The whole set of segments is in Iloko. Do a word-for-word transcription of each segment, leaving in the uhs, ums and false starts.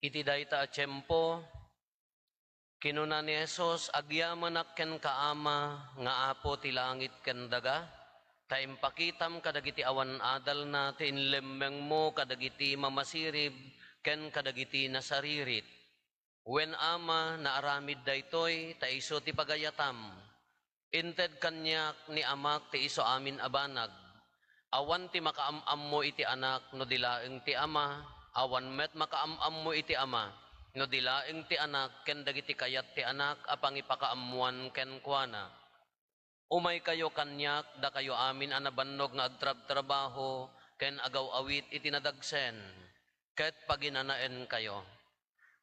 Iti dayta a tiempo, kinuna ni Jesus, "Agyamanak kenka, Ama, nga Apo ti langit ken daga, ta impakitam kadagiti awan adalna ti inlemmengmo kadagiti mamasirib ken kadagiti nasaririt. Wen, Ama, naaramid daytoy ta isu ti pagayatam. Inted kaniak ni Amak ti isu amin a banag. Awan ti makaam-ammo iti Anak no di laeng ti Ama, awan met makaam-ammo iti Ama no di laeng ti Anak ken dagiti kayat ti Anak a pangipakaammoan kenkuana. Umaykayo kaniak, dakayo amin a nabannog nga agtrabtrabaho ken agaw-awit iti nadagsen, ket paginanaenkayo.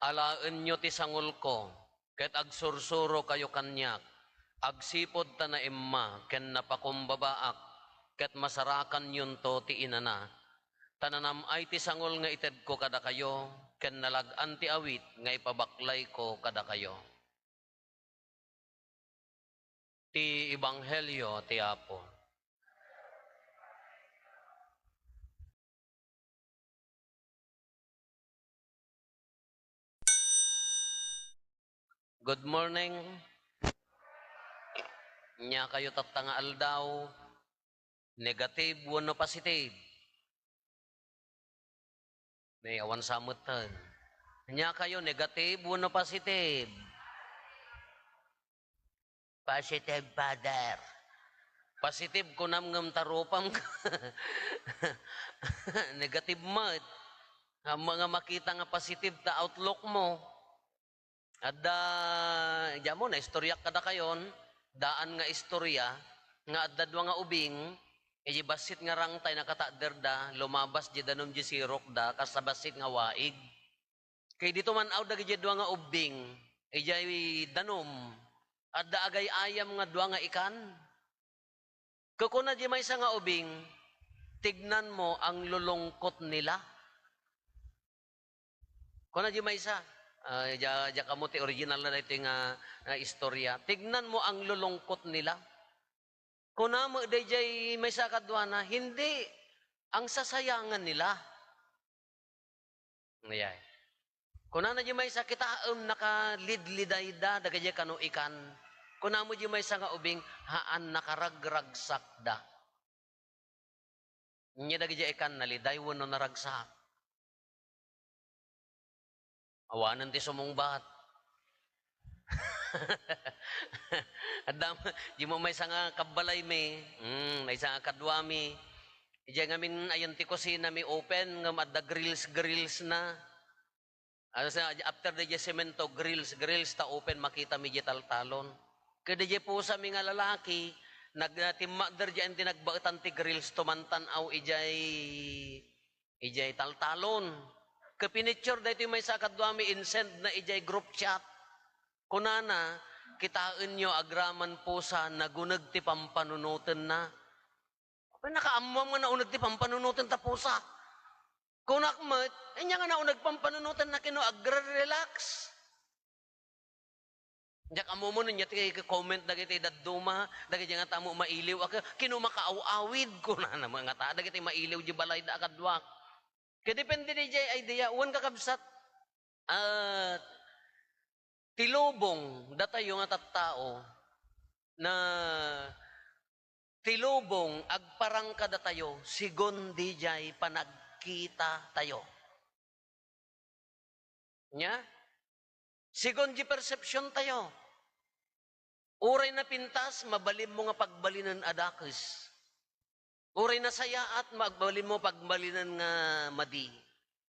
Alaenyo ti sangulko, ket agsursurokayo kaniak. Agsipud ta naimma ken napakumbabaak, ket masarakanyonto ti inana. Ta nanam-ay ti sangul nga itedko kadakayo, ken nalag-an ti awit nga ipabaklayko kadakayo." Ti Ebanghelio ti Apo. Good morning. Ania kayo tatta nga aldaw? Negative wenno positive? May awan sa metten. Ania kayo, negative wenno positive? Positive, Father. Positive, kunam ngem ta rupam. Negative met. Nga, nga makita nga positive ta outlook mo. Adda, diay mo, naistoryak kadakayon, daan nga istorya, nga adda dua nga ubing, idiay bassit nga rangtay, nakatakderda, lumabas diay danum diay sirokda, kas bassit nga waig. Ket idi tuman-aw dagidiay dua nga ubbing, idiay danum, adda agay-ayam nga dua nga ikan. Ket kuna diay maysa nga ubing, "Tignan mo ang lulungkot nila." Kuna diay maysa, ah, diay, diay kamo ti original na daytoy nga, nga istorya. "Tignan mo ang lulungkot nila." Kuna met daydiay maysa kaduana, "Hindi, ang sasayangan nila." Ayay. Kunana diay maysa, "Kitaem, nakalidlidayda dagiti kano ikan." Kuna met diay maysa nga ubing, "Haan, nakaragragsakda." Ania dagiti ikan, naliday wenno naragsak? Awanen ti sumungbat. Adda, diay mo maysa nga kabbalaymi, mm, maysa nga kaduami. Idiay ngamin ayan ti kusinami open, ngem adda grills, grills na. Ano sa, after diay semento, grills, grills, ta open, makitami diay taltalon. Ket diay pusami nga lalaki, nag-, timmakder diay ti nagbaetan ti grills, tumantan-aw idiay, idiay taltalon. Ket pinicture daytoy maysa a kaduami, insend na idiay group chat. Kunana, "Kitaenyo, agraman pusa, naguneg ti pampanunotenna." Apay, nakaammoam nga nauneg ti pampanunoten ta pusa. Kunak met, ania nga nauneg pampanunotenna, kino agre-relax? Diak ammo no ania ti comment dagiti dadduma, dagiti nga tamo mailiw, a, kino makaaw-awid, kunana met nga ta, dagiti mailiw diay balayda a kaduak. Ket depende diay idea, wen kakabsat, ah, ti lubong datayo nga tattao, na ti lubong agparang kadatayo segun diay panagkita tayo. Nia? Segun diay perception tayo. Uray napintas, mabalinmo nga pagbalinen a dakes. Uray nasayaat, mabalinmo pagbalinen nga madi.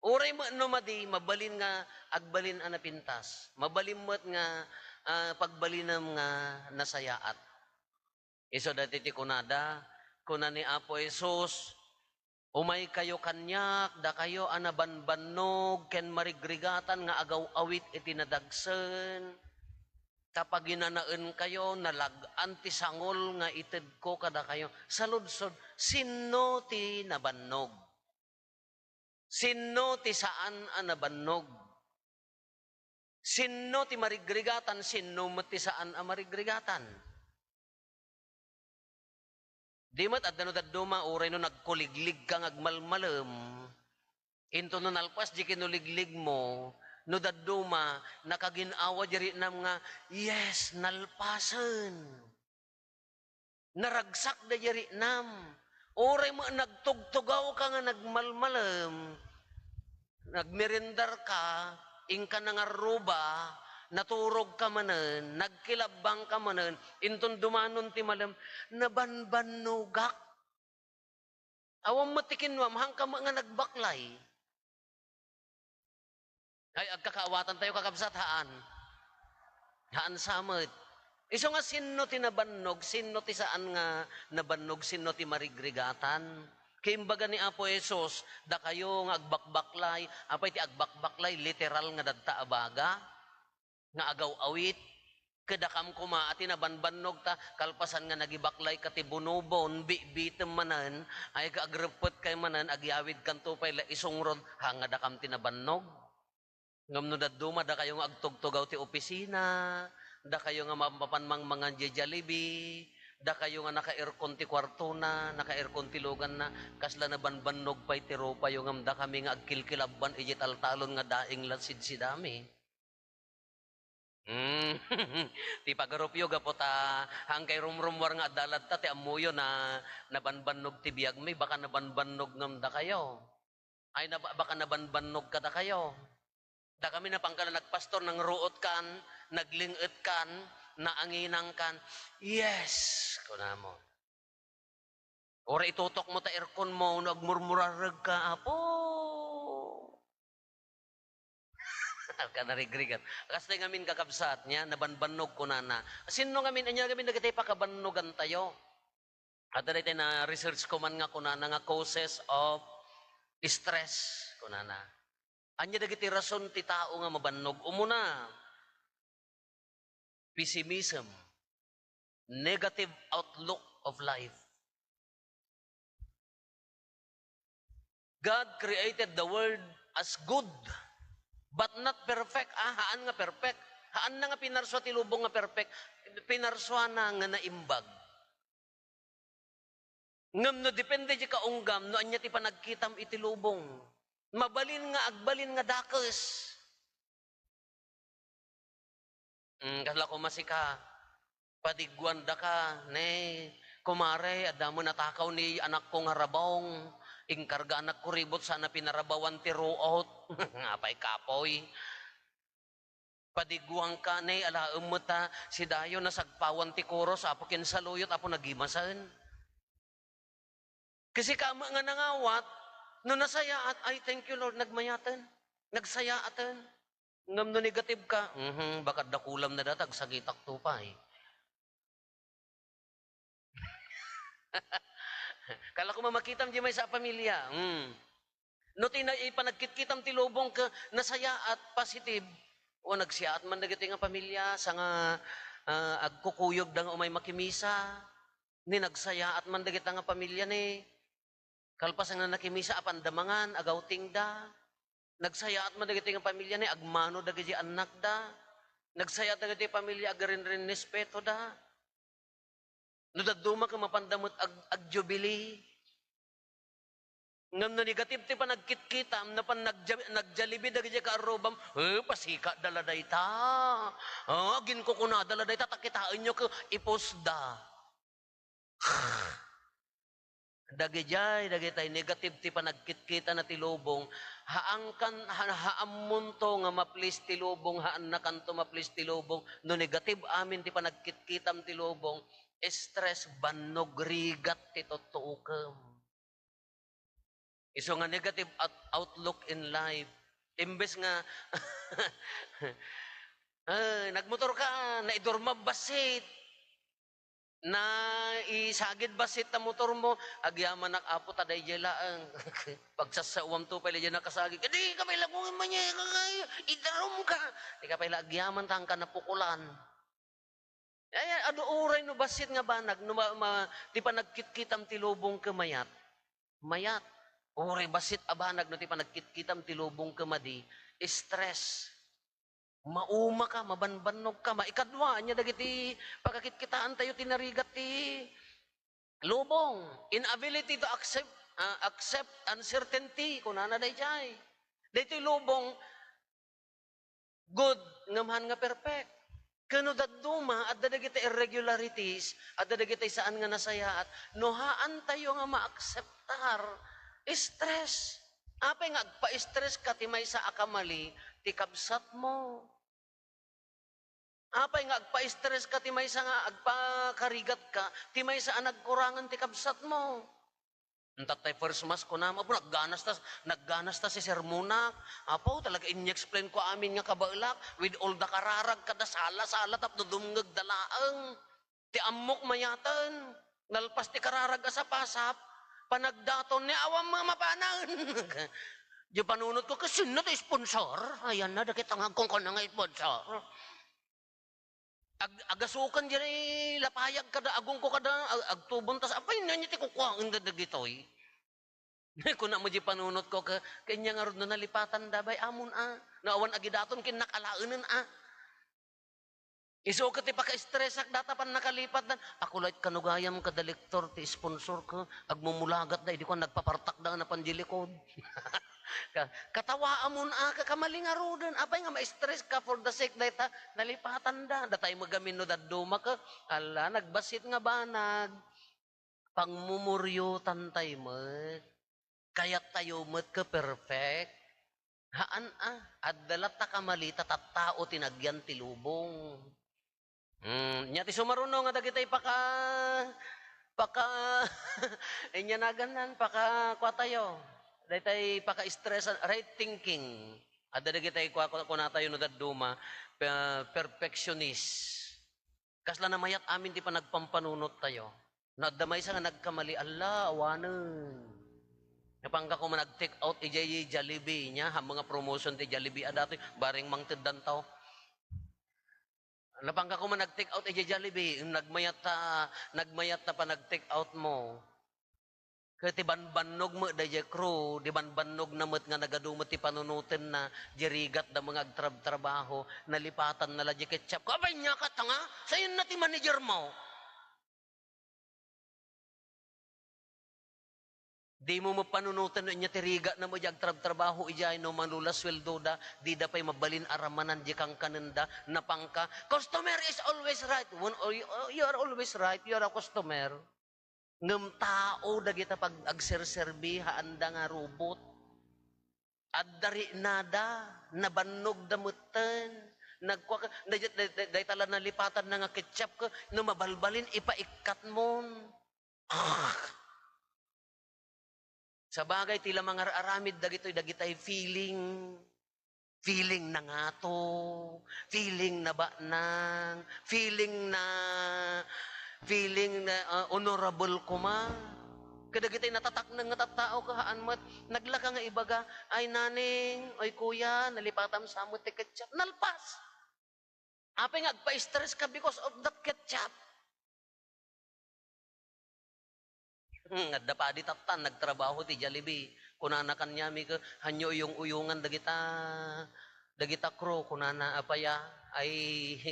Uray met no madi, mabalin nga agbalin a napintas. Mabalin met nga, ah, pagbalinem nga nasayaat. Isu daytoy ti kunada, kuna ni Apo Jesus, "Umaykayo kaniak, dakayo a nabanbannog ken marigrigatan nga agaw-awit iti nadagsen. Ta paginanaenkayo, nalag-an ti sangol nga itedko kadakayo." Saludsod, sinno ti nabannog? Sinno ti saan a nabannog? Sinno ti marigrigatan? Sinno met ti saan a marigrigatan? Di met adda no dadduma, uray no nagkuligligka nga agmalmalem, inton no nalpas diay kinuligligmo, No dadduma, nakagin-awa di riknam nga, yes, nalpasen. Naragsak da di riknam. Uray met nagtugtugaw ka nga nagmalmalem, nagmerendar ka, inka nangarruba, naturog ka manen, nagkilabbang ka manen, inton dumanon ti malem, nabanbannogak. Awan met ti kinnuam, haanka met nga nagbaklay. Ay, agkakaawatantayo, kakabsat, haan. Haan sa met. Isu nga sinno ti nabannog, sinno ti saan nga nabannog, sinno ti marigrigatan? Ket imbaga ni Apo Jesus, dakayo nga agbakbaklay, apay ti agbakbaklay, literal nga dadta a baga? Nga agaw-awit, kadakam koma a ti nabanbannog ta kalpasan nga nagibaklay ka ti bunobon, bibitem manen, ay ka agreppet kay manen, agyawid kanto pay la isungrod, ha nga dakam ti nabannog. Ngem no dadduma, dakayo nga agtugtugaw ti opisina, dakayo nga mapapan mangmangan di Jollibee, dakayo nga naka-aircon ti kuartona, naka-aircon ti luganna, kasla nabanbannog pay ti rupayo, ngem dakami nga agkilkilabban idiay taltalon nga daing la sidsidami. Hmm. Ti pagarupyo gapu ta, haankay rumrummuar nga adda ladta ti ammoyo na nabanbannog ti biagmi, baka nabanbannog ngem dakayo. Ay, naba-, baka nabanbannog kadakayo. Dakami, napanka la nagpastor, nangruotkan, nagling-etkan, naanginangkan. Yes, kunamo. Uray itutokmo ta airconmo, no agmurmurareg ka, Apo. Ka narigrigat. Kasta ngamin, kakabsat, nia, nabanbannog kunana. Sinno ngamin, ania ngamin dagiti pakabannogantayo? Adda daytoy na-research ko man nga kunana nga causes of stress, kunana. Ania dagiti rason ti tao nga mabannog? Umuna, pessimism, negative outlook of life. God created the world as good, but not perfect. Ah, haan nga perfect. Haanna nga pinarsua ti lubong nga perfect. Pinarsuana nga naimbag. Ngem no depende ti kaunggam, no ania ti panagkitam iti lubong. Mabalin nga agbalin nga dakes. Mm, kasla koma sika, padiguandaka, ne, kumare, adda met natakaw ni anakko nga rabaw. Inkarganak kuribot, saan a pinarabawan ti ruot. Apay kapoy. Padiguangka, ne, alaem met ta, si Dayo nasagpawan ti kuros, Apo, ken saluyot, Apo, nagimasen. Kasi kama nga nangawat, no nasayaat, "Ay, thank you, Lord, nagmayaten, nagsayaaten." Ngem no negative ka, "Mhm, baka dakulam na datag, sagitak to pay." Kala ko mamakitam di maysa a pamilya. Hmm. No ti na-, ipanagkitkitam ti lubong ket nasayaat, positive, o nagsayaat man dagiti nga pamilya, sa nga, ah, agkukuyogda nga umay makimisa, ni nagsayaat man dagita nga pamilya ni kalpasan nga nakimisa, apanda mangan, agawtingda. Nagsayaat man dagiti nga pamilya ni agmano dagiti annakda. Nagsayaat dagiti pamilya, agrinrinrespetoda. No dadduma ket mapanda met ag-, agjubilee. Ngem no negative ti panagkitkitam, napan nagja-, nagjollibee dagiti kaarrubam, "Eh, pasikada la dayta. Ah, ginkukunada la dayta, ta kitaenyo ket ipusda." Dagidiay, dagitay negative ti panagkitkitana ti lubong, haankan, ha-, haammonto nga ma-please ti lubong, haannakanto ma-please ti lubong. No negative amin ti panagkitkitam ti lubong, stress, bannog, rigat ti tuttuokem. Isu nga negative out-, outlook in life. Imbes nga, ah, nagmotor ka, naidurmab bassit. Naisagid bassit ta motormo, agyamanak, Apo, ta daydiay laeng. Pagsasawamto pay la diay nakasagid. Di ka pay la kung manya, idarum ka. Di ka pay la agyaman, ta haanka napukulan. Ay, adu uray no bassit nga banag, no ma-, ma-, ti panagkitkitam ti lubong ket mayat. Mayat. Uray bassit a banag no ti panagkitkitam ti lubong ket madi, stress. Mauma ka, mabanbannog ka, maikadua, ania dagiti pakakitkitaantayo ti narigat ti lubong. Inability to accept, ah, accept uncertainty, kunana daydiay. Daytoy lubong, Good, ngem haan nga perfect. Ken no dadduma, adda dagiti irregularities, adda dagiti saan nga nasayaat. No haantayo nga maakseptar, stress. Apay nga agpa-stress ka ti maysa a kamali ti kabsatmo? Apay nga agpa-stress ka ti maysa nga agpakarigat ka, ti maysa a nagkurangan ti kabsatmo? Intattay first mass, kunam, "Apo, nagganas ta, nagganas ta si sermonak. Apo, talaga in-explain ko amin nga kabaelak with all the kararag kada sala-sala tapno dumngeg da laeng. Ti ammok mayaten, nalpas ti kararag a sapasap, panagdaton ni awan nga mapanen." Di panunot ko, "Kasinna ti sponsor?" Ayan na, dakita nga agkunkuna nga sponsor. Ag-, agasukan diay lapayag kada, agungko kada, ag-, agtubon, tas apay, ania ti kukuaenda dagitoy? Kuna mo di panunot ko, ka, kanya ngarud no nalipatan da, bay, amon a. No awan agidaton, kinnak alaenen a. Isu ket ti paka-stressak data pan nakalipat dan. Ako la it kanugayam kada lektor ti sponsor ko. Agmumulagat da, idi ko nagpapartak da napan di likod. Ka-, katawa amon a, ka-, kamali ngaruden. Apay nga ma-stress ka for the sake dayta, nalipatan da. Datay mo gamin no dadduma ka, ala, nagbassit nga banag. Pangmumuriotan tay met. Kayat tayo met ka perfect. Haan a, adda latta kamali ta tattao ti nagyan ti lubong. Hmm, nia ti sumaruno nga dagitay paka-, paka-, inyanagannan, paka-, kua tayo. Daytay paka-stressan, right thinking. Adda dagitay kua-, kua-, kuna tayo no dadduma, pe-, perfectionist. Kasla namayat amin ti panagpampanunot tayo. No adda maysa nga nagkamali, alla, awanen. Napangka koma nag-take out idiay Jollibee, nia, ha mga promotion ti Jollibee a datoy, bareng mangteddan taw. Napangka koma nag-take out idiay Jollibee, nagmayat ta, nagmayat ta panag-take out mo. Ket ti banbannog met daydiay crew, di banbannog na met nga nagadu met ti panunotenna, di rigat da mga agtrabtrabaho, nalipatan na la di ketchup. Apay nia ket nga? Sayon na ti manager mo. Di mo mapanunoten no ania ti rigat na met di agtrabtrabaho idiay no manula sueldo da, di da pay mabalin aramanan di kankanenda, napangka, "Customer is always right." When, oh, you, oh, you are always right, you are a customer. Ngem tao dagita pag-, agserserbi, haanda nga robot. Adda rinada, nabannog da metten. Nagkua ka, day-, day-, day-, dayta la nalipatan na nga ketchup ka, no mabalbalin, ipaikkat mon. Sabagay, ti la mangar-aramid dagitoy, dagitay feeling. Feeling na ngato, feeling na banang, feeling na, feeling na, ah, honorable koma. Kadagitay natatakneng nga tattao, kahaan met, naglaka nga ibaga, "Ay, naning, oy, kuya, nalipatam sa met ti ketchup." Nalpas! Apay nga agpa-stress ka because of that ketchup? Hmm, adda padi tattan, nagtrabaho ti Jollibee. Kunana kaniami, "Hanyo uyong-uyongan dagita, dagita crew," kunana, "apaya, ay,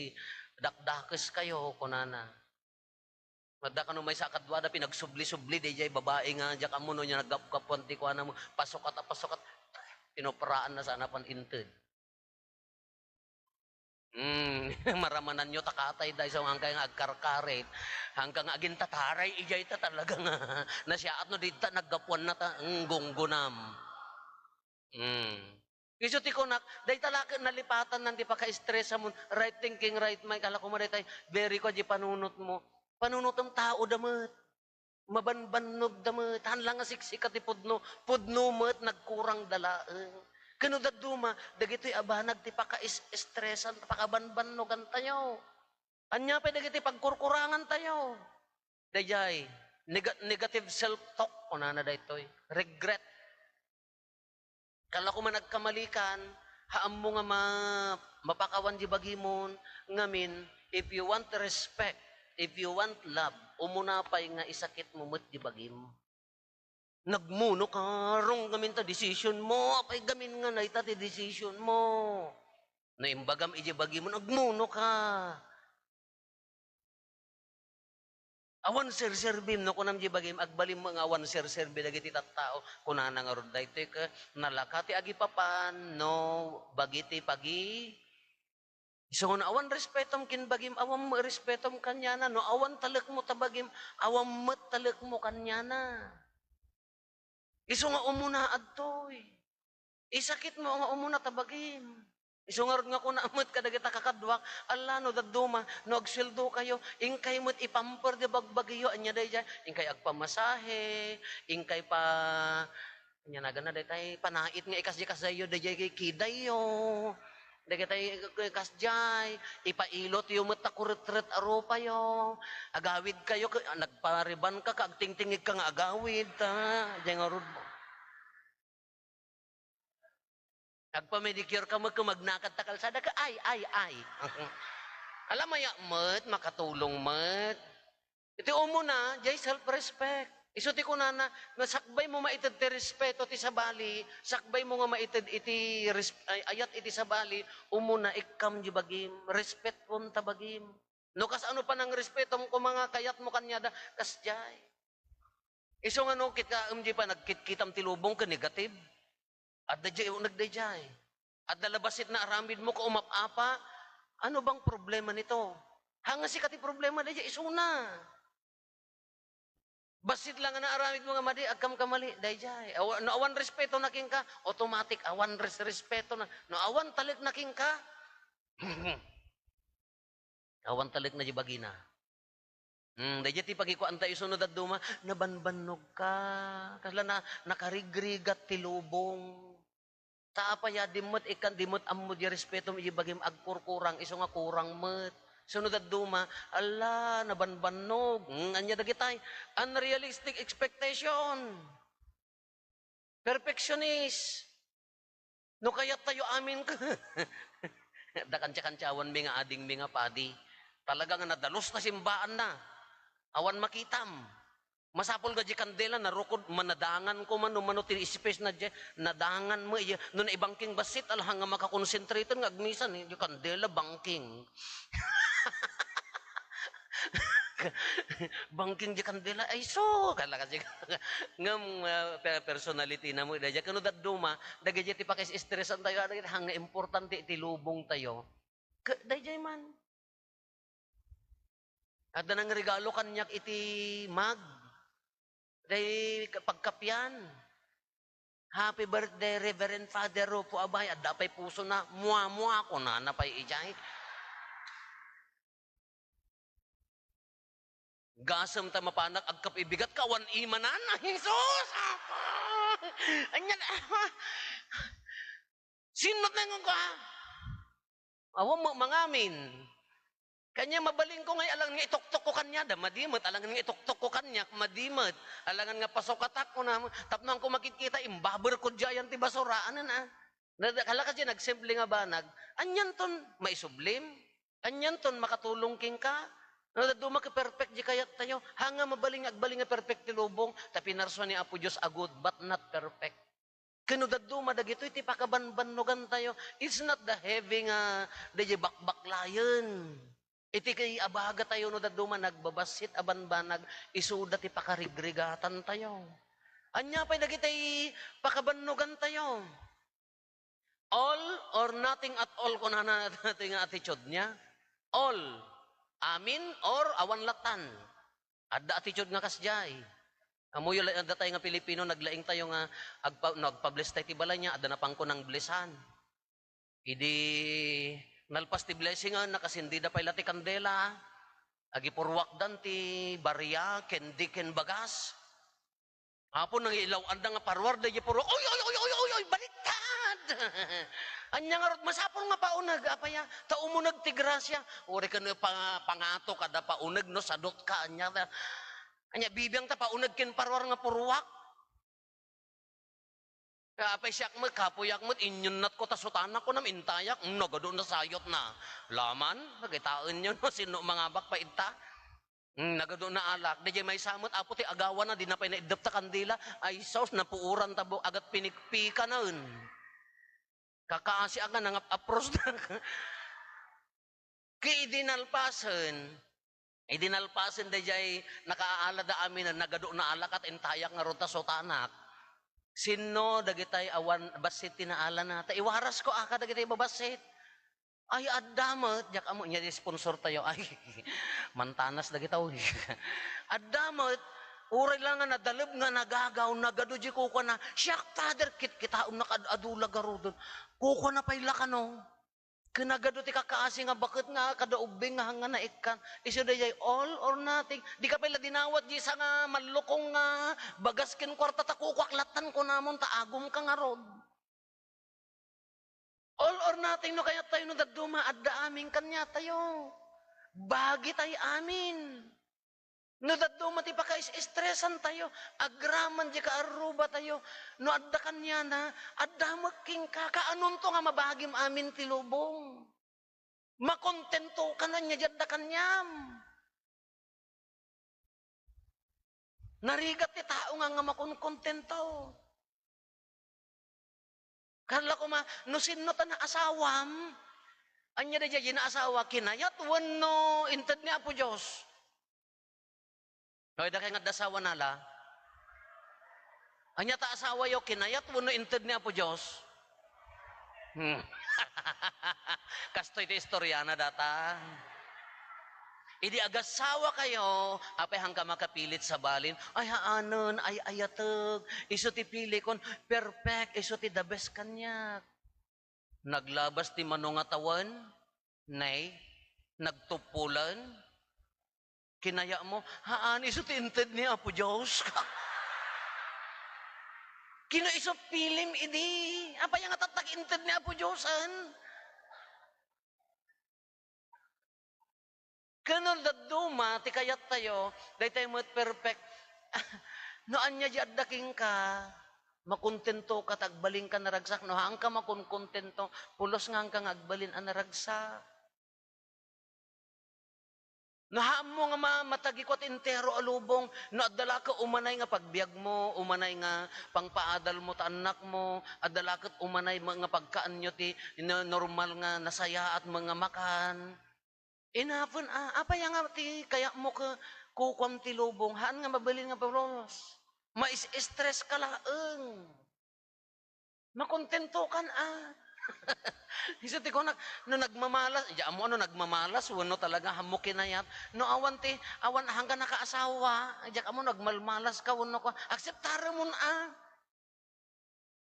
dakdakes kayo," kunana. Adda kano maysa a kaduada, pinagsubli-subli, daydiay babai nga, diak ammo no nia naggapgapuan ti kuana mo, pasukat a pasukat, pinopraanna sa napan inted. Hmm, maramananyo ta katay daysa, hangka nga agkarkarit, hangka nga agintataray, idiay ta talaga nga nasiaat no dita naggapuanna ta, hmm, gunggunam. Hmm. Isu ti kunak, dayta la ket nalipatannan ti paka-stress-amon, right thinking, right mind, ala koma daytay, very ko di panunot mo. Panunotem tao da met. Mabanbannog da met, haan la nga siksika ti pudno, pudno met, nagkurang da laeng. Ken no dadduma, dagitoy a banag ti paka-is-, stressan, pakabanbannogan tayo. Ania pay dagiti pagkurkurangan tayo? Daydiay, nega-, negative self-talk, kunana daytoy. Regret. Kala ko man agkamalikan, ha ammo nga ma-, mapakawan di bagimon, ngamin, if you want respect, if you want love, umuna pay nga isakit mo met di bagim. Nagmuno ka, rong gamin ta decision mo, apay gamin nga nayta ti decision mo. No imbagam iji bagimon, agmuno ka. Awan serserbim, no kunam di bagim, agbalim nga awan serserbi dagiti tattao. Kunana ngarud daytoy ket nalaka ti agipapan, no, bagiti pagi-, Isu nga no awan respetom ken bagim, awan met respetom kaniana. No awan talekmo ta bagim, awan met talekmo kaniana. Isu nga umuna adtoy. Isakitmo nga umuna ta bagim. Isu ngarud nga kuna met kadagita kakaduak, "Alla, no dadduma, no agsueldokayo, inkay met ipamper di bagbagiyo, ania daydiay, inkay agpamasahe, inkay pa," ania naganna daytay, panait nga ikas di kasdayyo, daydiay kidayyo. Dagitay kasdiay, ipailotyo met ta kuretret a rupayo. Agawidkayo, ke-, nagpariban ka, ka agtingtingig ka nga agawid, ta, diay ngarud. Agpa-manicure ka met, ken magnakad ta kalsada ka, ay, ay, ay. Ala, maya met, makatulong met. Iti umuna, diay self-respect. Isu ti kunana, nga sakbaymo maited ti respeto ti sabali, sakbaymo nga maited iti res-, ay, ayat iti sabali, umuna, ikkam di bagim, respetuem ta bagim. No kasano panangrespetom koma nga kayatmo kaniada, kasdiay. Isu nga no, kitaem di panagkitkitam ti lubong ken negative. Adda diay uneg daydiay. Adda la bassit nga aramidmo ket umap-apa. Ano bang problema nito? Haan nga sika ti problema daydiay, isuna. Bassit la nga naaramidmo nga madi, agkamkamali, daydiay. Awa-, no awan respetona kenka, automatic, awan res-, respetona. No awan talekna kenka, awan talekna di bagina. Hmm, daydiay ti pagikuantayo isu no dadduma, nabanbannogka. Kasla na, nakarigrigat ti lubong. Ta apay a, di met ikkan, di met ammo di respetom iti bagim agkurkurang, isu nga kurang met. Isu no dadduma, ala, nabanbannog. Hmm, ania dagitay? Unrealistic expectation. Perfectionist. No kayattayo amin, adda kantiakantiawanmi nga adingmi nga padi. Talaga nga nadalus ta simbaanna. Awan makitam. Masapul nga di kandela, narukod, manadangan ko man, no mano ti space na di, nadangan mo, iya, no naibangking bassit, alhang nga makakonsentrate nga agmisa, ni, di kandela, bangking. Bangking di kandela, ay so, kala kasi, ngem, ah, pe-, personality na mo, daydiay, kano dadduma, dagiti ti pakis-estresan tayo, dagiti hang nga importante iti lubong tayo. Ka-, daydiay man. Adda nangregalo kaniak iti mug. Day ka-, pagkapian. "Happy birthday, Reverend Father Rufo." Abay, adda pay pusona. "Mua, mua," kunana pay idiay. Gasem ta mapanak agkape, bigat ka, awan imanan. Ay, Jesus! Ania, sino nga ka? Awan met mangamin. Kaniak, mabalin ko nga alangan nga ituktok ko kaniada, madi met. Alangan nga ituktok ko kaniak, madi met. Alangan nga pasukatak ko na, tapno ko makitkita, imbaber ko diayan ti basura, ano na. Na, kala ka diay nagsimple nga banag, anianton maisublim? Anianton makatulong kenka? No, dadduma ket perfect di kayat tayo. Haan nga mabalin nga agbalin nga perfect ti lubong, ta pinarsua ni Apo Dios a good, but not perfect. Ken no dadduma dagitoy ti pakabanbannogan tayo, it's not the heavy nga daydiay bakbaklayen. Iti kay abaga tayo no dadduma nagbabassit a banbanag, isuda ti pakarigrigatan tayo. Ania pay dagiti pakabannogan tayo? All or nothing at all, kunana daytoy nga attitude niya. All. Amin or awan latan. Adda attitude nga kasdiay. Ammoyo la, adda tayo nga Pilipino, naglaing tayo nga agpa-, no, agpa-bless tayo ti balay niya, adda napangko nang blessan. Idi nalpas ti blessing, ah, nakasindida pay la ti kandela. Agipurruakdan ti baria, ken di ken bagas. Apo, nangilaw-anda nga parruar daydiay purruak. Oy, oy, oy, oy, oy, oy, baliktad! Ania ngarud, masapul nga pauneg, apay a? Ta umuneg ti grasia. Uray ken pa-, pangato kada pauneg no sadut ka, ania ta? Ania, bibiang ta pauneg ken parruar nga purruak? Apay siak met, kapuyak met, inyunnatko ta sutanak, kunam, intayak, mm, nagadu nasayotna. Laman, nagitaenyo, no, sino mangabak pay ita? Mm, nagadu naalak. Daydiay maysa met, Apo, ti agawana, dina pay naiddep ta kandila. Ay, sus, napuoran ta bu-, agat pinikpikanen. Kakaasiak nga nangap-apros na. Ket idi nalpasen, idi nalpasen daydiay nakaala da amin, nagadu naalak ket intayak ngarud ta sutanak. Sinno dagitay awan bassit ti naalana? Ta iwarasko a kadagitay babassit. Ay, adda met, diak ammo, nya di sponsor tayo. Ay, mantanas dagita, uy. Adda met, uray la nga nadaleb nga nagagaw, nagadu di kukuana, "Siak, Father, kitkitaem na kad-adu la garuden." Kukuana pay la kano. Ken nagadu ti kakaasi nga baket nga kada ubbing nga hanga naikkan. Isu daydiay, all or nothing. Dika pay la dinawat di sa nga mallukong nga bagas ken kuarta ta kukuak lattan kunamon ta agumka ngarud. All or nothing no kayattayo no dadduma, adda amin kaniatayo. Bagitay amin. No dadduma ti pakaes-estresantayo, agraman di kaarrubatayo, no adda kaniana, adda met kenka, kaanonto nga mabagim amin ti lubong? Makontentokan ania di adda kaniam? Narigat ti tao nga, nga makonkontento. Kala koma, no sinno ta naasawam, ania daydiay naasawa, kinayat wenno inted ni Apo Dios? Hoy, dakay nga adda asawa nala. Ania ta asawayo, kinayat wenno inted ni Apo Dios? Hmm. Kastoy ti istoriana data. Idi agasawakayo, apay haanka makapilit sabalin? Ay, haanen, ay, ayateg. Isu ti pilikon, perfect, isu ti the best kaniak. Naglabas ti mano nga tawen, nay, nagtuppolen. Kinayatmo, haan, isu ti inted ni Apo Dios. Kino isu pilim idi? Apay nga tattak inted ni Apo Dios, an? Ken no dadduma ti kayattayo, daytay met perfect. No ania di adda kenka, makontentoka ta agbalinka naragsak. No haanka makonkontento, pulos nga haanka nga agbalin a naragsak. No haanmo nga ma-, matagikuat entero a lubong, no adda la ket umanay nga pagbiagmo, umanay nga pangpaadalmo ta annakmo, adda la ket umanay nga pagkaanyo ti no-, normal nga nasayaat nga makan. Inapen a, apay nga ti kayatmo ket kukuam ti lubong, haan nga mabalin nga pulos. Mais-stress ka laeng. Makontentokan a. Isu ti kunak, no nagmamalas, diak ammo no nagmamalas, wenno talaga haanmo kinayat. No awan ti, awan haanka nakaasawa, diak ammo nagmalmalas ka, wenno kua, akseptaremon a.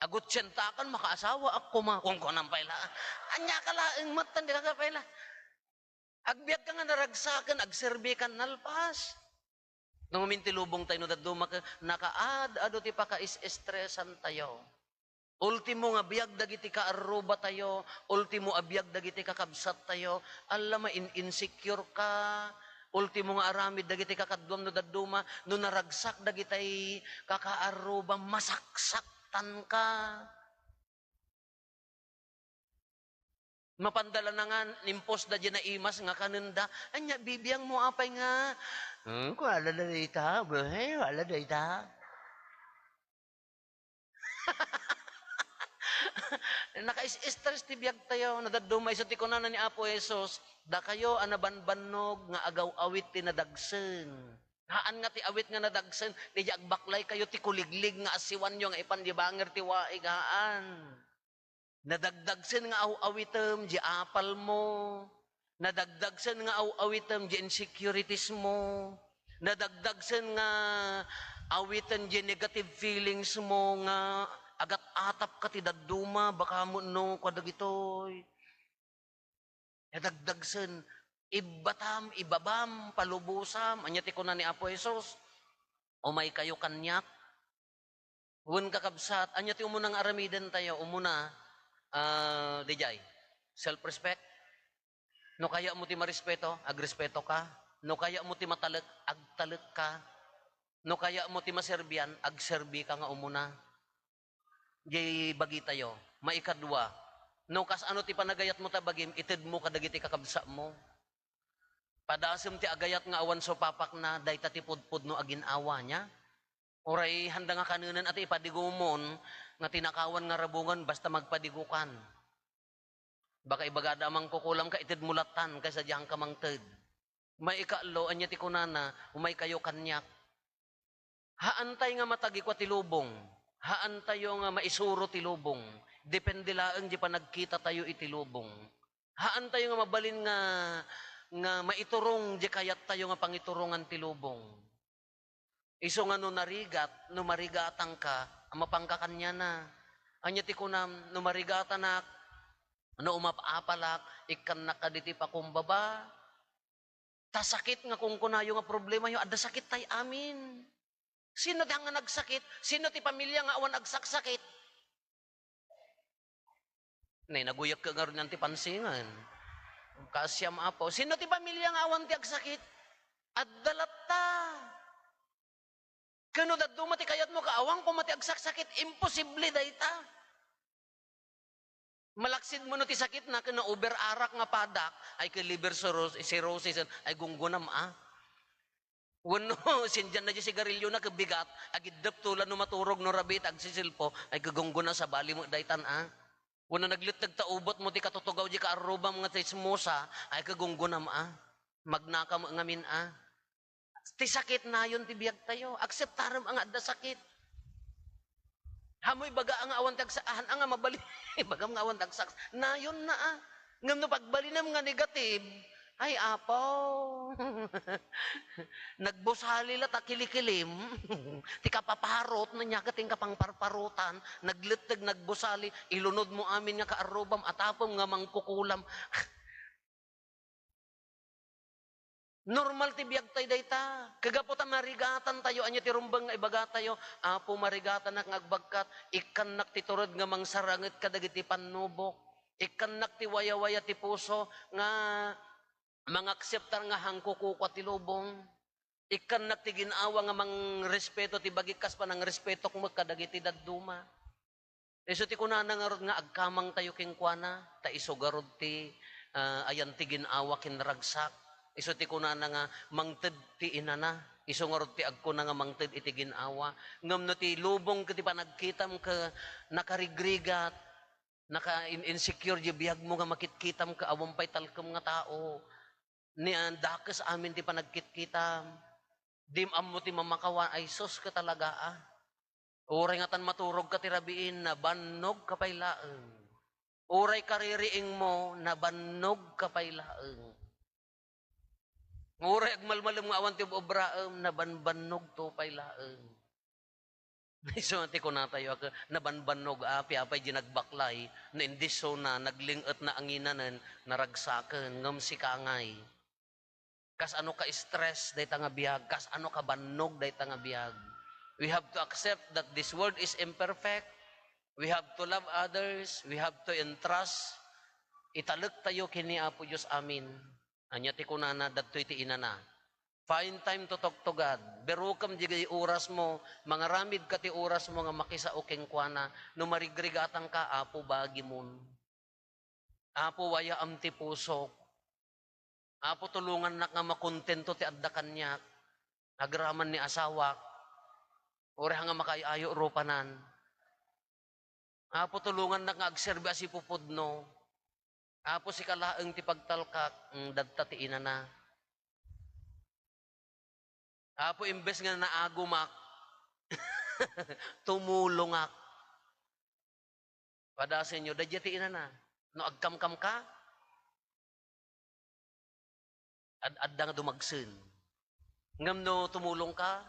Agutsentakon, makaasawaak koma, kunkunam pay la. Ania ka laeng met, dika pay la. Agbiagka nga naragsaken, agserbikan nalpas. No amin ti lubongtayo no dadduma ket nakaad-adu ti pakaes-estresantayo. Ultimo nga biag dagiti kaarrubatayo, ultimo a biag dagiti kakabsattayo, alla main-insecure ka. Ultimo nga aramid dagiti kakaduam no dadduma, no naragsak dagitay kakaarruba, masaksaktanka. Mapanda la nga impostda diay naimas nga kanenda, ania, bibiangmo apay nga, "Hmm, kuala dayta, eh, kuala dayta." Nakaes-stress ti biagtayo, no dadduma isu ti kunana ni Apo Jesus, "Dakayo a nabanbannog nga agaw-awit ti nadagsen." Haan nga ti awit nga nadagsen, diay agbaklaykayo ti kuliglig nga asiwanyo nga ipan diay bangir ti waig, haan. Nadagdagsen nga aw-awitem diay apalmo. Nadagdagsen nga aw-awitem diay insecuritiesmo. Nadagdagsen nga awitem diay negative feelingsmo nga agat-atapka ti dadduma, baka mo no, kua dagitoy. Nadagdagsen, ibbatam, ibabam, palubosam. Ania ti kuna ni Apo Jesus? "Umaykayo kaniak." Wen, kakabsat, ania ti umuna nga aramidentayo? Umuna, ah, diay, self-respect. No kayatmo ti marespeto, agrespeto ka. No kayatmo ti matalek, agtalek ka. No kayatmo ti maserbian, agserbi ka nga umuna. Diay bagitayo. Maikadua, no kasano ti panagayatmo ta bagim, itedmo kadagiti kakabsatmo. Padasem ti agayat nga awan supapakna, dayta ti pudpudno a gin-awa, ania? Uray haanda nga kanenen a ti ipadigomon nga tinakawan nga rabongen basta magpadigokan. Baka ibagada a mangkukulamka, itedmo lattan kaysa diay haanka mangted. Maikatlo, ania ti kunana, "Umaykayo kaniak." Haantay nga matagikua ti lubong. Haantayo nga maisuro ti lubong. Depende laeng diay panagkitatayo iti lubong. Haantayo nga mabalin nga, nga maiturong di kayattayo nga pangiturongan ti lubong. Isu nga no narigat, no marigatangka, mapanka kaniana. Ania ti kunam, no marigatanak, no umap-apalak, ikkannak kaditi pakumbaba. Ta sakit nga kunkunayo nga problemayo, adda sakit tay amin. Sino ti nga nagsakit? Sino ti pamilya nga awan agsaksakit? Nay, naguyek ka ngarud ti pansingan. Kaasiam, Apo. Sino ti pamilya nga awan ti agsakit? Adda latta. Kano dadduma ti kayatmo ka awan koma ti agsaksakit? Imposible dayta. Malaksid mo no ti sakit na, ken na-over arak nga padak, ay ken liver cirrhos-, cirrhosis, ay gunggunam, a. Wenno, sindian na di sigarilyo na, ken bigat, agiddep tulan no maturog, no rabii, ta agsisilpo, ay ken gungguna, sabali mo daytan, a. Wenno nagletteg ta ubot mo ti katutugaw di kaarrubam nga chismosa, ay ken gunggunam, a. Magnaka mo ngamin, a. Ti sakit, nayon ti biagtayo. Akseptarem a nga adda sakit. Hamoy baga a nga awan ti agsa-, han a nga mabali-, ibagam nga awan ti agsak-, nayon na, a. Ngem no pagbalinem nga negative, ay, Apo. Nagbusali la ta kilikilim. Ti kapaparot, no nia ket ti kapangparparotan, nagletteg, nagbusali, ilunod mo amin nga kaarrubam, atapem nga mangkukulam. Normal ti biagtay dayta. Kagapu ta marigatantayo, ania ti rumbeng nga ibagatayo? Apo, marigatanak nga agbagkat, ikkannak ti tured nga mangsaranget kadagiti pannubok. Ikkannak ti wayawaya ti puso nga mangakseptar nga hangko kukua ti lubong. Ikkannak ti gin-awa nga mangrespeto ti bagik kas panangrespetok met kadagiti dadduma. Isu ti kunana ngarud nga agkamangtayo kenkuana, ta isu garud ti, ah, ayan ti gin-awa ken ragsak. Isu ti kunana nga mangted ti inana. Isu ngarud ti agkuna nga mangted iti gin-awa. Ngem no ti lubong ket ti panagkitam ket nakarigrigat, naka-in-, insecure di biagmo nga makitkitam ket awan pay talkem nga tao. Ni, ah, dakes amin ti panagkitkitam. Dim ammo ti mamakawan, ay sus ka talaga, a. Uray ngatan maturog ka ti rabiin, nabannog ka pay laeng. Uray kaririing mo, nabannog ka pay laeng. Uray agmalmalem nga awan ti ob-obraem, nabanbannog to pay laeng. Isu nga ti kunatayo, a, nabanbannog, a, apay di nagbaklay, na indisso na, nagling-et na anginanen, naragsaken, ngem sika ngay. Kas ano ka-stress dayta nga biag, kas ano ka bannog dayta nga biag. We have to accept that this world is imperfect. We have to love others. We have to entrust. Italektayo ken ni Apo Dios amin. Ania ti kunana, dadtoy ti inana. Find time to talk to God. Berukem diay oras mo, mangaramid ka ti oras mo nga makisao kenkuana. No marigrigatangka, Apo, bagimon. Apo, wayaam ti pusok. Apo, tulongannak nga makontento ti adda kaniak. Agraman ni asawak. Uray nga makaay-ayo rupanan. Apo, tulongannak nga agserbi a sipupudno. Apo, sika laeng ti pagtalkak, mm, dadta ti inana. Apo, imbes nga naagumak, tumulongak. Padasenyo, dadya ti inana. No agkamkamka, ad-, adda nga dumagsen. Ngem no tumulongka,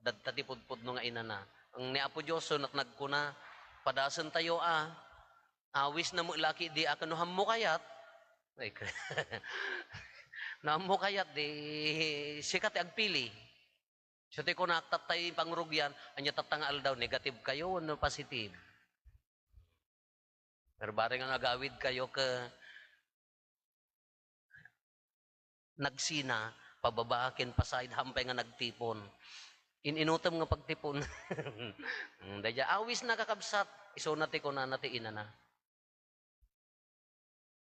dadta ti pudpudno nga inana. Ang ni Apo Dios, sunat nagkuna, padasentayo a, awisna met la ketdi a ken no hammo kayat, ay, no hammo kayat, di sika ti agpili. So, ti kunak, tattay pangrugian, ania tatta nga aldaw, negative kayo wenno positive? Pero bareng nga agawid kayo ket nagsina, pababa ken pasayod, hampay nga nagtipon. In-inutem nga pagtipon. Mm, daydiay, awisna, kakabsat, isuna ti kunana ti inana.